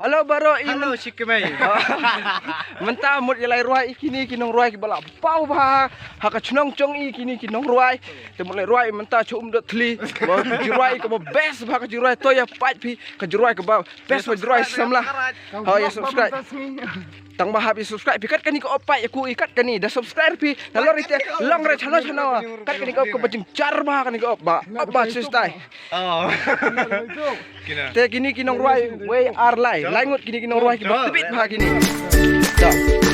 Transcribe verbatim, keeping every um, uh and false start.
Hello baroh i. Hello shikmai. Mynta mut ïa lai rwai i kine ki nongrwai kiba la paw bha ha ka chnong jong i, kine ki nongrwai. Te mut lai rwai mynta sha Umdot Thli. Ba ka jingrwai kaba best bha, ka jingrwai to ïa peit phi, ka jingrwai kaba best, ka jingrwai samla. Ha ïa subscribe. Tang ba hap ïa subscribe phi, kat kane ka op peit ïa ku i, kat kane da subscribe phi. Na lor ite long re chano chano. Kat kane ka op kaba jingjar bha, kane ka op ba, op ba shistai. Oh. Te kine ki nongrwai wei ar lai, lai ngut kine ki nongrwai kiba tbit bha kine. Da.